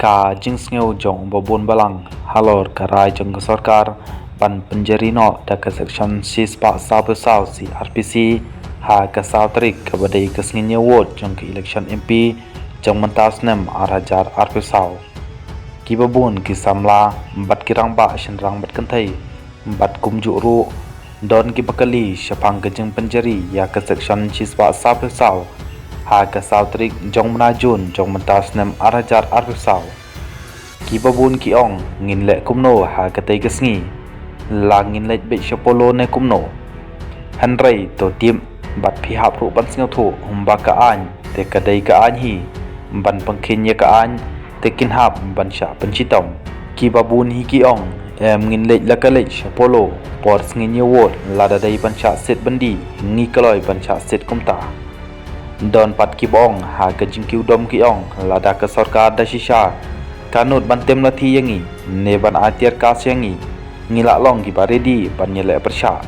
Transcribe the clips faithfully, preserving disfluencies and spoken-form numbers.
Ka jingsngew jong u Babun Balang halor ka rai jong ka sorkar ban pynjari noh da ka section shispah sawphew saw C R P C ha ka saw tarik kaba dei ka sngi ñiew vote jong ka election M P jong mynta snem ar hajar arphew saw. Kiba bun ki samla bad ki rangbah shynrang bad kynthei bad kumjuh ruh don kiba kylli shaphang ka jingpynjari ïa ka section shispah sawphew saw ha ka saw tarik jong bnai Jun jong mynta snem ar hajar arphew saw. Kiba bun ki ong, ngin leh kumno ha katei ka sngi? La ngin leit beit sha Polo ne kumno? Hynrei to tip bad phi hap ruh ban sngewthuh, ba ka aiñ te ka dei ka aiñ hi. Ban pynkheiñ ïa ka aiñ te kin hap ban shah pynshitom. Kiba bun hi ki ong, em, ngin leit la ka leit sha Polo, por sngi ñiew vote, lada dei ban shah siat byndi, ngi kloi ban shah siat kumta. Don pat kiba ong, ha ka jingkiew dom ki ong, lada ka sorkar da shisha ka nud ban tem lathi ïa ngi ne ban ai tear gas ïa ngi, ngi lah long kiba ready ban ïaleh pyrshah.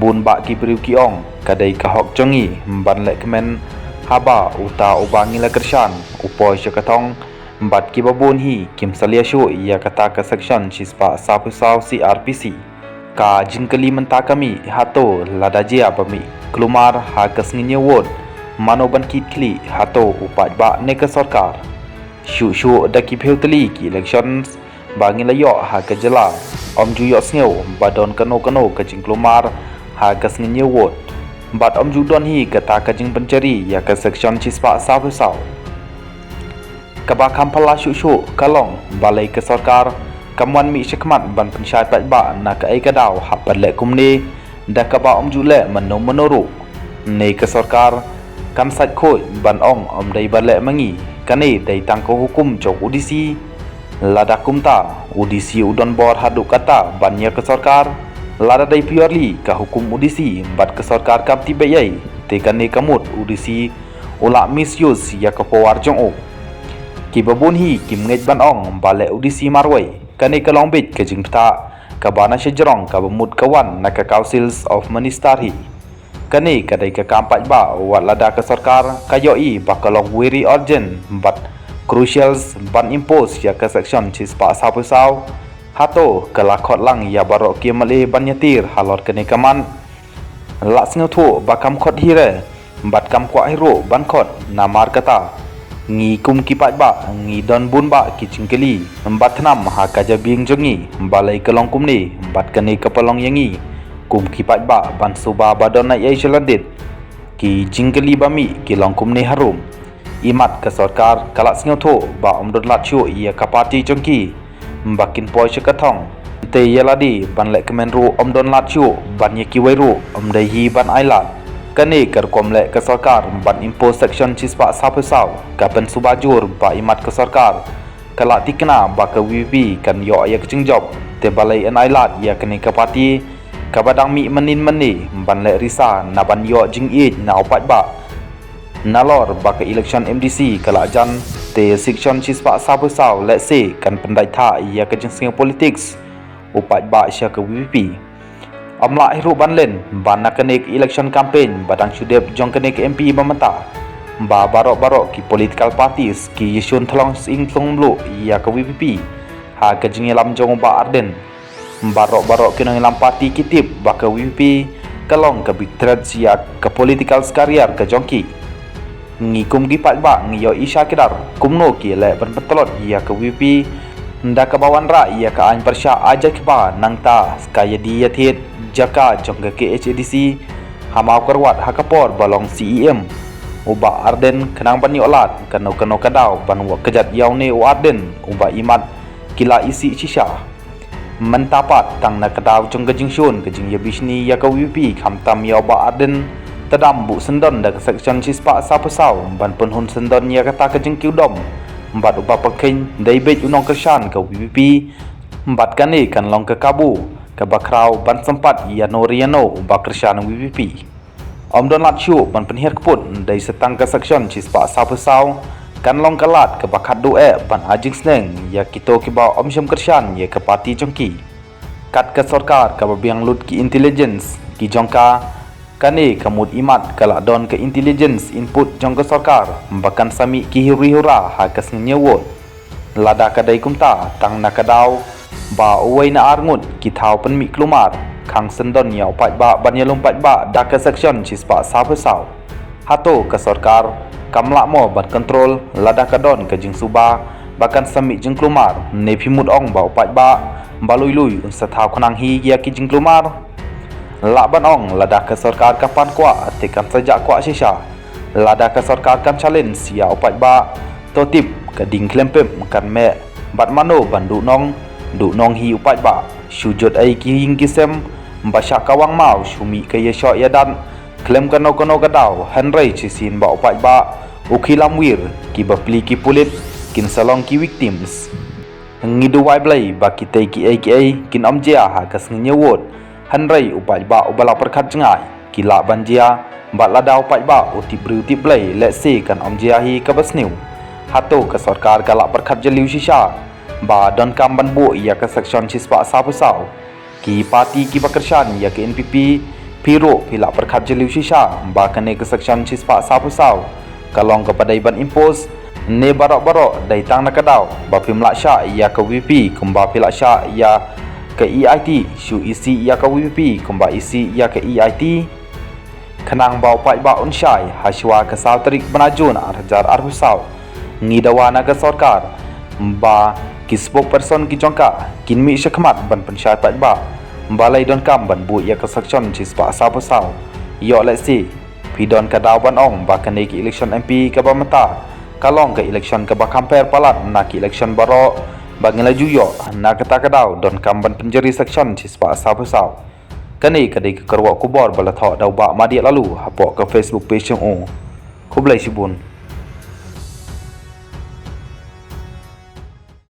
Bun bah ki briew ki ong, ka dei ka hok jong ngi ban leh kmen, haba uta uba ngi la kyrshan u poi sha ka thong. Bad kiba bun hi kim salia shuh ïa kata ka section shispah sawphew saw C R P C. Ka jingkylli mynta ka mih, hato lada jia ba mih kulmar ha ka sngi ñiew vote, mano ban kit khlieh, hato u paidbah ne ka sorkar? Shuh shuh da ki phew tylli ki elections ba ngi la ïoh ha ka jylla, ym ju ïohsngew ba don kano kano ka jingkulmar ha ka sngi ñiew vote. Bad ym ju don hi kata ka jingpynjari ïa ka section shispah sawphew saw. Kaba kham phylla shuh shuh ka long, balei ka sorkar kam wan mih shakhmat ban pynshai paidbah na kaei ka daw hap ban leh kumne, da kaba ym ju leh mynno mynno ruh? Ne ka sorkar kan sait khuid ban ong, ym dei ban leh ma ngi, kane dei tang ka hukum jong u D C? Lada kumta, u D C u don bor haduh katta ban ïa ka sorkar? Lada dei purely ka hukum u D C bad ka sorkar kam tip beit ei, te kane ka mut u D C u lah misuse ïa ka power jong u. Kiba bun hi kim ngeit ban ong ba leh u D C marwei, kane ka long beit ka jingbthah kaba na shajrong kaba mut ka wan na ka Councils of Minister hi. Kane ka dei ka kam paidbah, wat lada ka sorkar ka ïohi ba ka long very urgent bad crucial ban impose ïa ka section shispah sawphew saw. Hato ka la khot lang ïa baroh ki M L A ban ïatir halor kane ka mat? Lah sngewthuh ba kam khot hi re, bad kam kwah hi ruh ban khot, namar kata ngi kum ki paidbah ngi don bun bah ki jingkylli bad thnam ha ka jabieng jong ngi, balei ka long kumne bad kane ka pynlong ïa ngi kum ki paidbah ban suba ba don na ei sha lyndet. Ki jingkylli ba mih ki long kumne harum. Imat ka sorkar ka lah sngewthuh ba ym don lad shuh ïa ka party jong ki ba kin poi sha ka thong. Te ïa lade ban leh kmen ruh ym don lad shuh ban ïa kiwei ruh, ym dei hi ban ai lad. Kane ka rukom leh ka sorkar ban impose section shispah sawphew saw ka pynsuba jur ba imat ka sorkar ka lah thikna ba ka V P P kan ïoh ïa ka jingjop. Te balei yn ai lad ïa kane ka party kaba dang mih mynnin mynne ban leh risa na ban ïoh jingïeit na u paidbah? Nalor ba ka election M D C ka la jan, te section shispah sawphew saw lehse kan pyndait thah ïa ka jingsngew politics u paidbah sha ka V P P. Ym lah hi ruh ban len ba na kane ka election campaign ba dang shu dep jong kane ka M P ba mynta, ba baroh baroh ki political parties ki ïashun thlong sying thlong mluh ïa ka V P P ha ka jingïalam jong u Bah Ardent. Baroh baroh ki nongïalam party ki tip ba ka V P P ka long ka big threat ïa ka political career ka jong ki. Ngi kum ki paidbah ngi ïohi shai kdar kumno ki leh ban pyntlot ïa ka V P P da kaba wanrah ïa ka aiñ pyrshah ai jait kba, nangta ka ïadie ïathied jaka jong ka K H A D C ha Mawkyrwat ha ka por ba long C E M u Bah Ardent, khnang ban ïoh lad kano kano ka daw ban wad kjat ïa une u Ardent uba imat ki la isih shisha. Mynta pat tang na ka daw jong ka jingshun ka jingïabishni ïa ka V P P khamtam ïa u Bah Ardent, te dang buh syndon da ka section shispah sawphew saw ban pynhun syndon ïa kata ka jingkiew dom bad u Bah Pynkheiñ dei beit u nongkyrshan ka V P P. Bad kane kan long ka kabu kaba khraw ban sympat ïano re ïano uba kyrshan V P P. Ym don lad shuh ban pynhiar kput, dei sa tang ka section shispah sawphew saw kan long ka lad kaba khatduh eh ban ai jingsneng ïa kito kiba ym shym kyrshan ïa ka party jong ki. Kat ka sorkar kaba biang lut ki intelligence ki jong ka, kane ka mut imat ka la don ka intelligence input jong ka sorkar ba kan sa mih ki huri hura ha ka sngi ñiew vote. Lada ka dei kumta, tang na ka daw ba uwei na ar ngut ki thaw pynmih klumar, khang syndon ïa u paidbah ban ïalum paidbah da ka section shispah sawphew saw. Hato ka sorkar kam lah mo ban kontrol lada ka don ka jingsuba ba kan sa mih jingklumar? Ne phi mut ong ba u paidbah ba lui lui un sa thaw khnang hi ïa ki jingklumar? Lah ban ong lada ka sorkar ka pan kwah te kan sa jah kwah shisha. Lada ka sorkar kan challenge ïa u paidbah, to tip ka ding khlem pep kan meh. Bad mano ban duhnong? Duhnong hi u paidbah. Shu jot ei ki ïing ki sem ba shah ka wang maw, shu mih ka ïashoh ïadat khlem kano kano ka daw, hynrei shisien ba u paidbah u khilam wir, ki bapli ki pulit kin sa long ki victims. Ngi duwai Blei ba kitei kiei kiei kin ym jia ha ka sngi ñiew vote, hynrei u paidbah uba la pyrkhat jngai, ki lah ban jia. Bad lada u paidbah u tip briew tip Blei, lehse kan ym jia hi kaba sniew. Hato ka sorkar ka lah pyrkhat jylliew shisha ba donkam ban buh ïa ka section shispah sawphew saw? Ki party kiba kyrshan ïa ka N P P, phi ruh phi lah pyrkhat jylliew shisha ba kane ka section shispah sawphew saw ka long kaba dei ban impose? Ne baroh baroh dei tang na ka daw ba phim lah shah ïa ka V P pei kumba phi lah shah ïa ka E I T? Shu isih ïa ka V P pei kumba isih ïa ka E I T, khnang ba u paidbah un shai ha shuwa ka saw tarik bnai Jun ar hajar arphew saw. Ngi dawa na ka sorkar ba ki spokesperson ki jong ka kin mih shakhmat ban pynshai paidbah balei donkam ban buh ïa ka section shispah sawphew saw. Ïoh lehse phi don ka daw ban ong ba kane ka election M P kaba mynta ka long ka election kaba kham pher palat na ki election baroh ba ngi la ju ïoh. Na kata ka daw donkam ban pynjari section shispah sawphew saw. Kane ka dei ka kyrwoh khubor ba la thoh da u Bah Madiah Laloo hapoh ka Facebook page jong u. Khublei shibun.